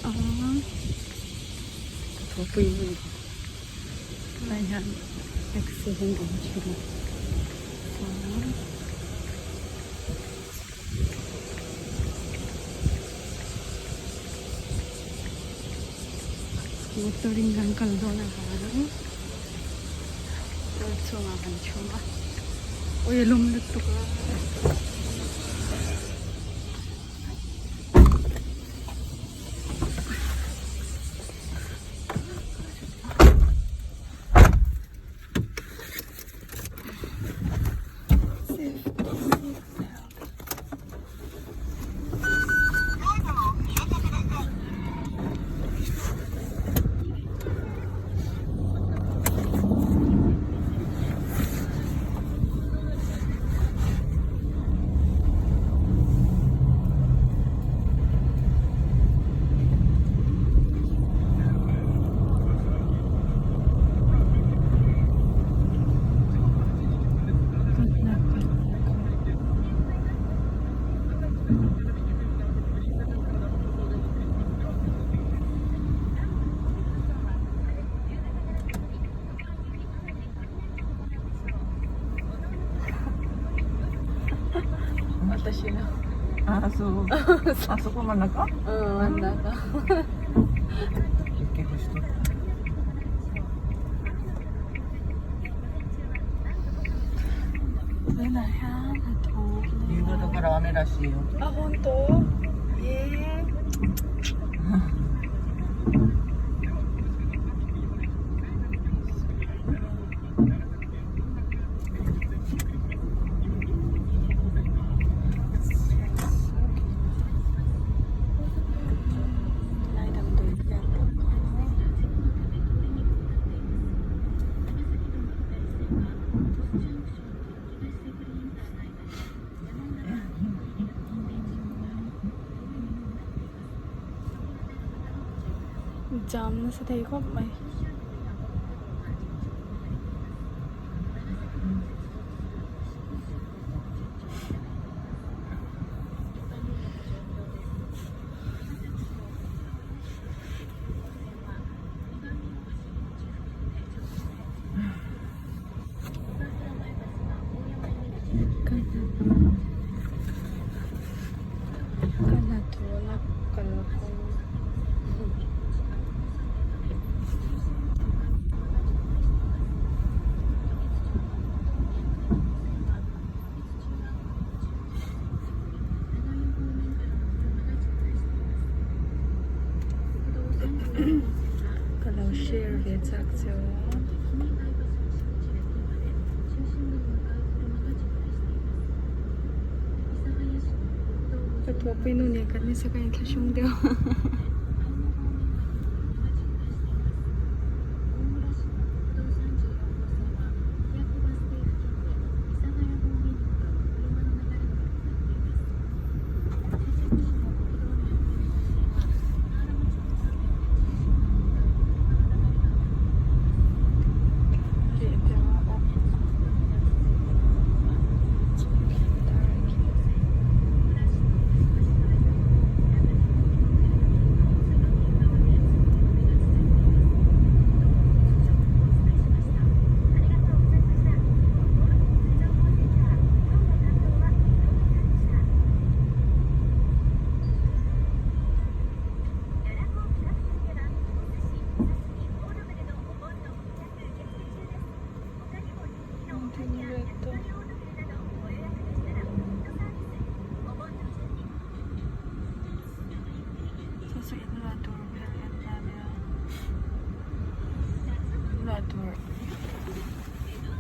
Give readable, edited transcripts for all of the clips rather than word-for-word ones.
A ka thawhpui hmun tunah hian accident a awm thin a chuan motor in kan kal dawn avangin motor chungah kan thu a awi a lum lutuk a. 私のあそうあそこ真ん中うん真ん中結局しとった tunah hian hnathawh 夕方から雨らしいよあ本当ええlai damdawi vel pawh kha Jam nasa thei khawp mai. Ka hnathawhna kalkawng Ka lo share ve chak che u a. Ka thawhpui nu nen kan nisa ka inthlahrung deuh a.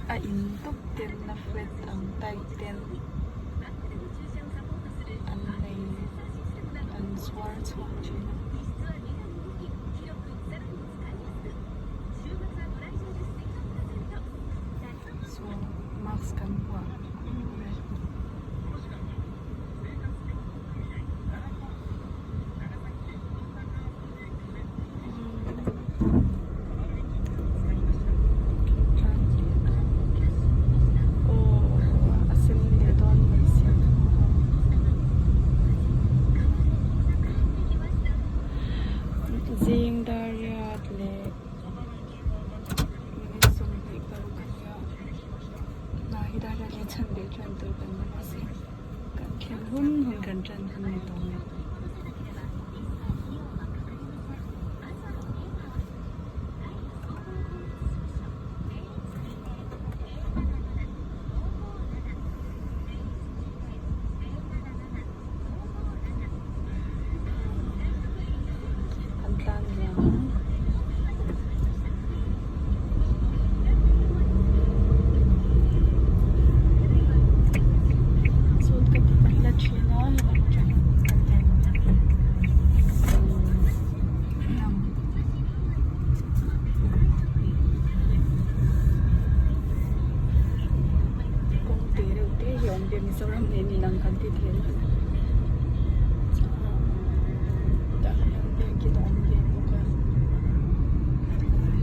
A in tawp ten a flat ang type ten an nei an zuar chhuak thin a. Chuan mask kan vuah reng. Aw a sen leh dawn mai sia. ṭan tur kan la hmasa kan thlen hun hun kan ṭan hun ni tawh mai. An tlan liam ang. Chuan ka ti kan la thin a helam atang hian kan tlan ang. Kawng te reuh te hi a awm ve Mizoram nen inang kan ti thei a tah hian biakin a awm ve bawk a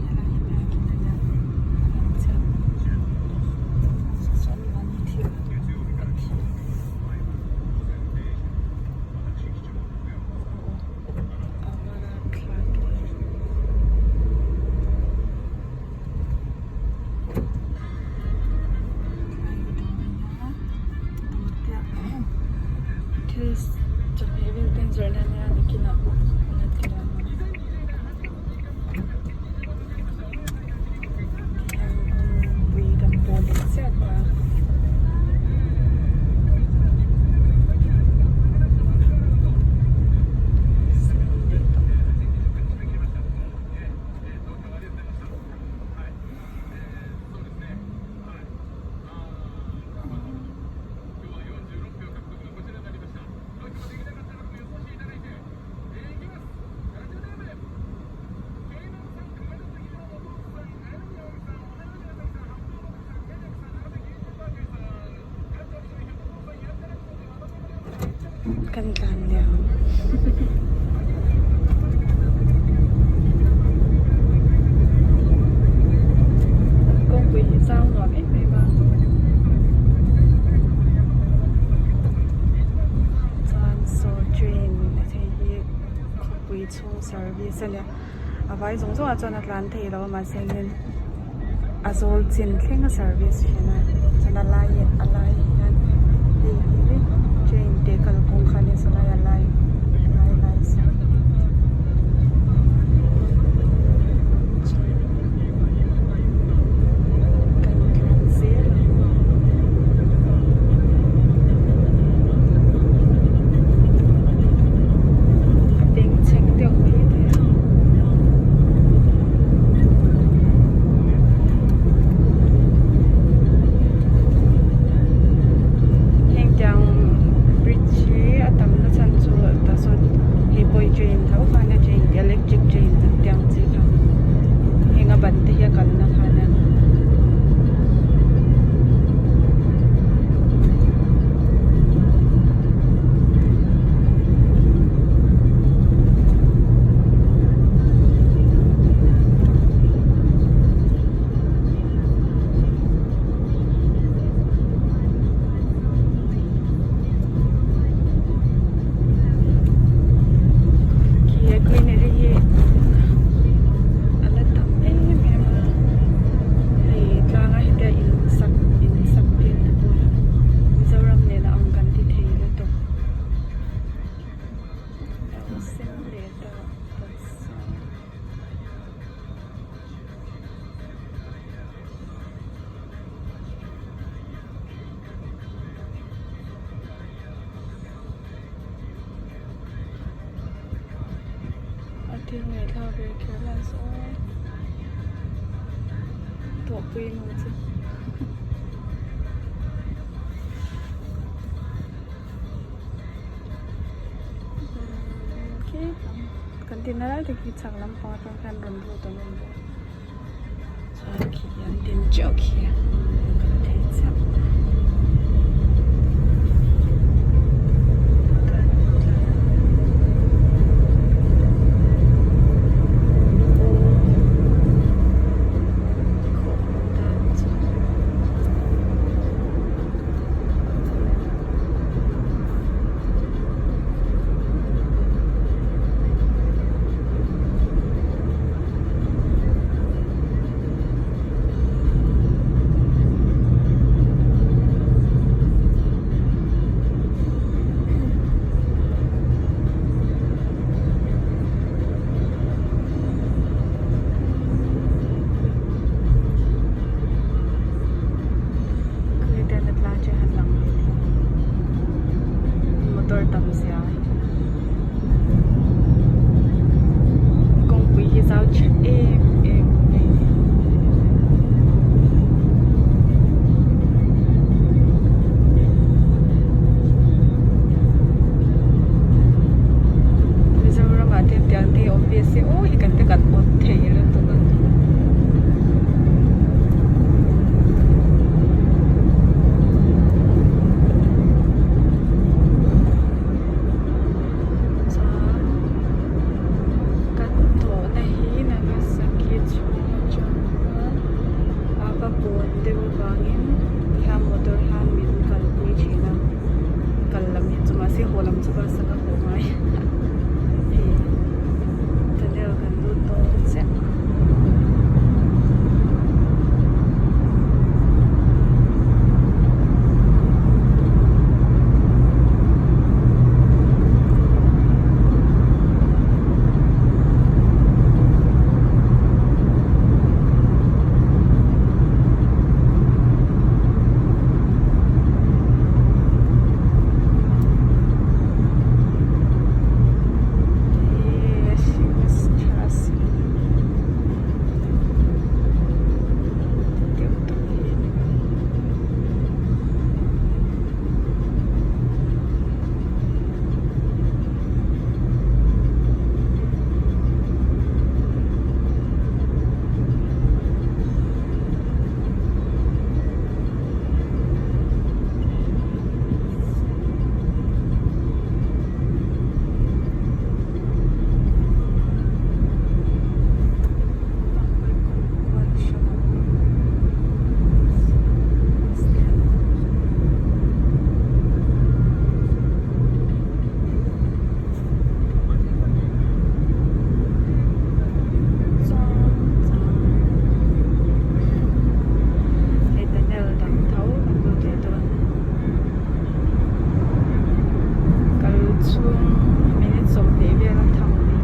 helai hi biakin a nia chuan mahni thil a va rapthlak e. Thil chawhmeh vel te an zawrh na ania nakinah an la ti dawn a tihian kawngpui kan pawh leh chiah tawh a. Kan tlan liam. Kawngpui hi zau nuam em em a. Chuan saw train hei hi khawpui chhung service a nia. A vai zawng zawng ah chuan a tlan thei lo a mahse hian a zawl chin thleng a service thin a chuan a lai a lai hian hei hi train te kalkawng kha ania sawlai a lai a lai lai sawn kan tlan zel a. A bengchheng deuh mai thei a. Heng tiang bridge hi a tam na chhan chu tah sawn hei pawh hi train tho khan a train electric train ang tiang chi kha heng a ban te hi a kalna kha ania. Khi greenery hi a la tam em em a hei tlanga hetia in sak in sak vel te pawh hi Mizoram nena ang kan ti thei lutuk. Lo sen leh ta taksa. A thil ngaihthlak ve kher lah sawn tawhpui maw chu. Kan tinna lai tak hi chhak lampang atang khan rawn lut an awm bawk chuan khi an din teuh khi a kan thei chiah. Bus a ka haw ngai hei tunnel kan lut dawn chiah. Hei tunnel dang tho kan lut leh dawn. Kal chhung minute 20 vel a tham a ni.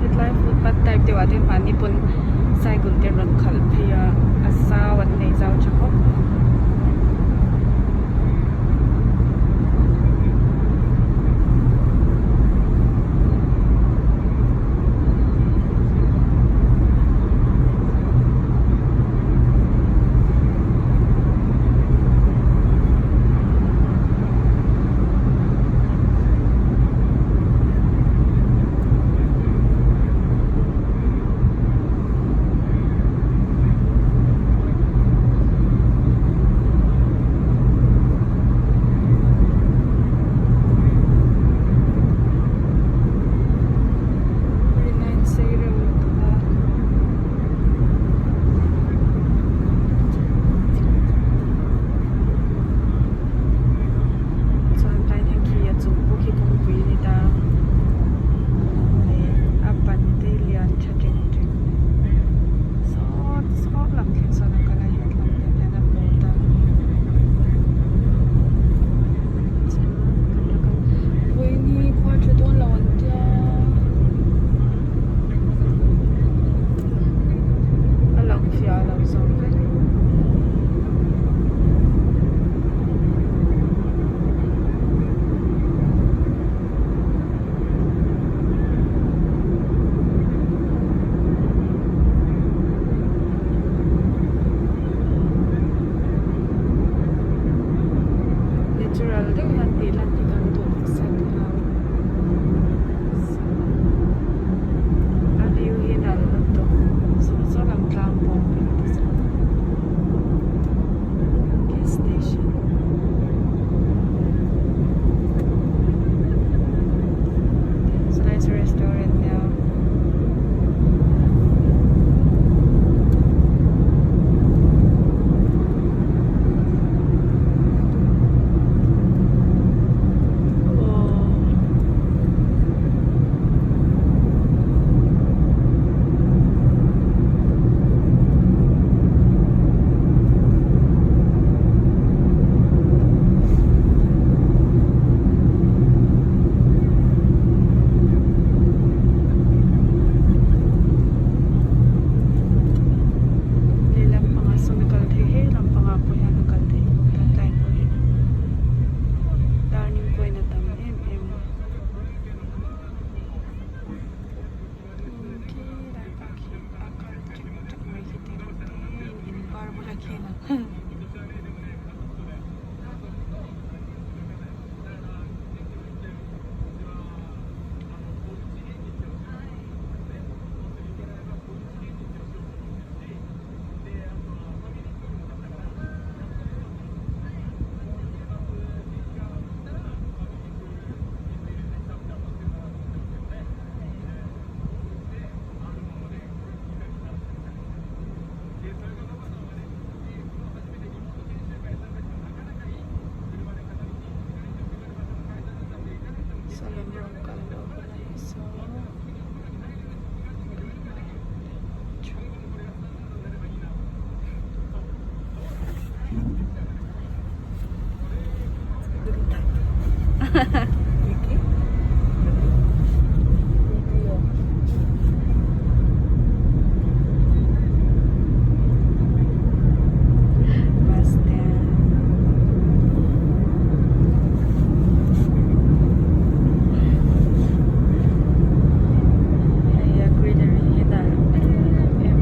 Hetlai footpath type deuh ah te mahni pawn cycle te rawn khalh phei a a zau an nei zau tha khawp mai. Saw lam rawn kal loh hun a ni saw Bus stand. Hei a greenery hi nalh em em.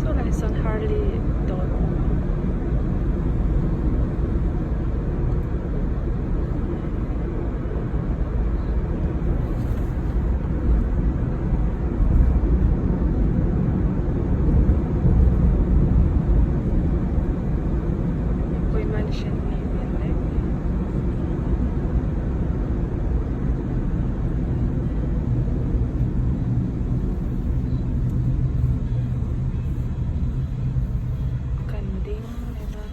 Saw lai sawn Harley dawr a awm a. Mipui mansion nih hmel hle mai. Kan ding leh a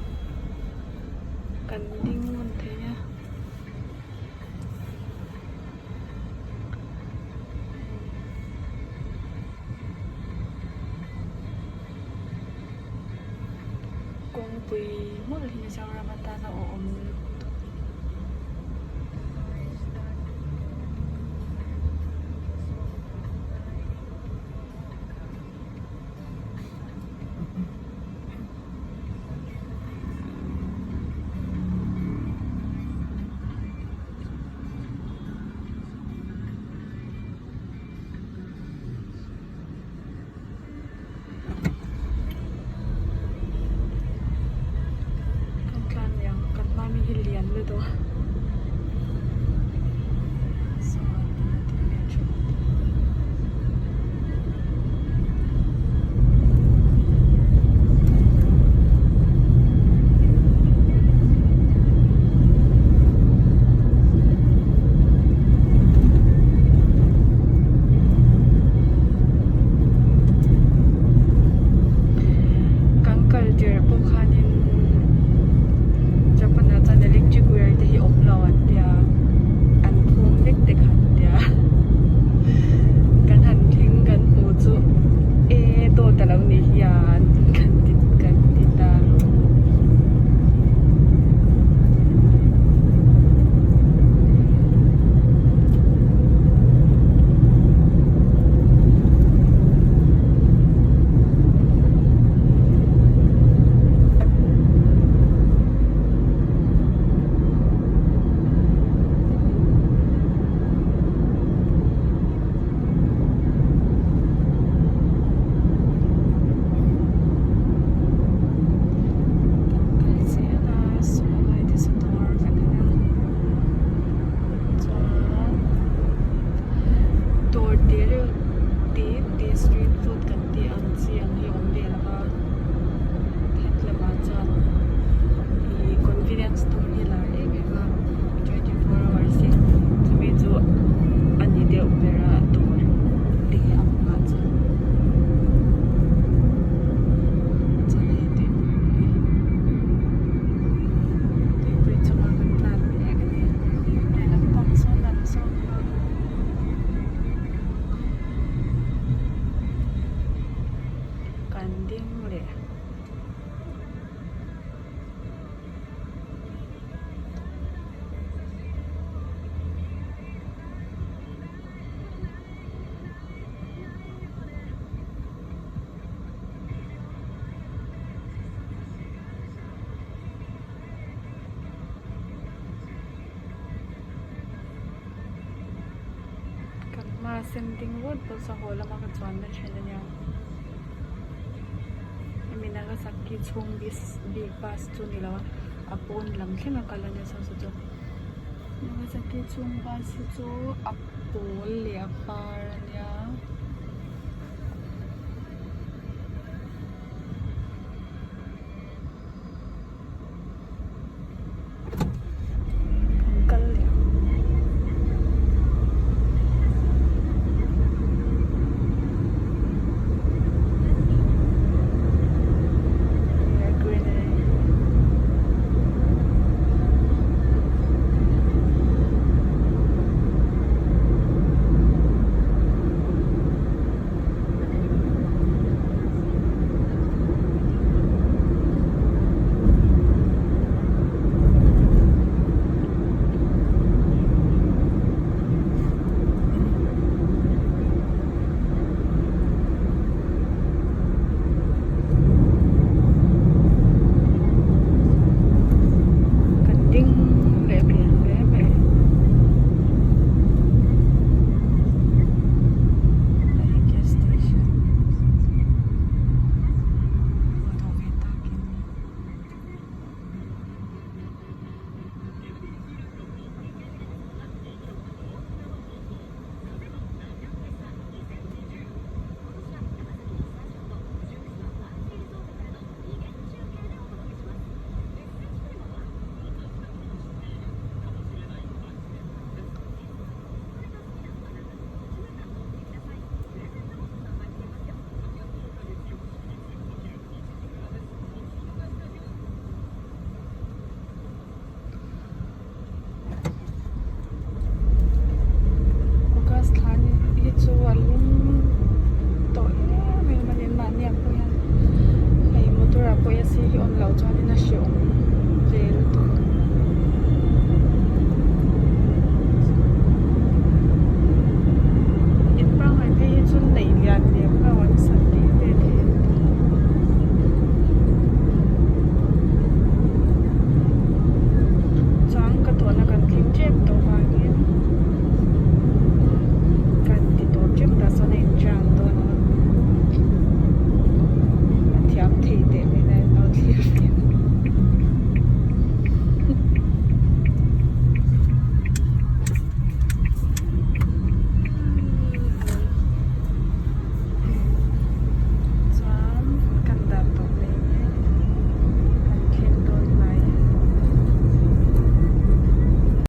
kan ding ngun thei a. Kawngpui mawlh hi Mizoram atana awm lutuk. Kan tlan leh ang kan hma mi hi lian lutuk a sawn a ding leh thin. Kan kal tirh pawh khanin Japan ah chuan electric wire te hi awm lo an tia an phum vek te kha an tia kan han thleng kan hmuh chu e dawt a lo nih hian kan ti kan ti ta. Kan kal zel a saw lai te saw dawr vek a nia chuan dawr te reuh te te street food kan tih ang chi ang hi a awm ve lo va het lamah chuan ih convenience store hi a lar em em a 24 hours hi chumi chu a ni deuh ber a dawr te ang ah chuan chuan hei tuipui tuipui chungah kan tlan mek a ni lehlam pang sawn an zawm a. Kan ding leh. Kan hmaa sen ding vut pawh saw haw lama ka chuanna then a nia. Hemi Nagasaki chhung bis bik bus chu ni lo a a pawn lam thleng a kal a nia saw saw chu. Nagasaki chhung bus hi chu a pawl leh a var a nia.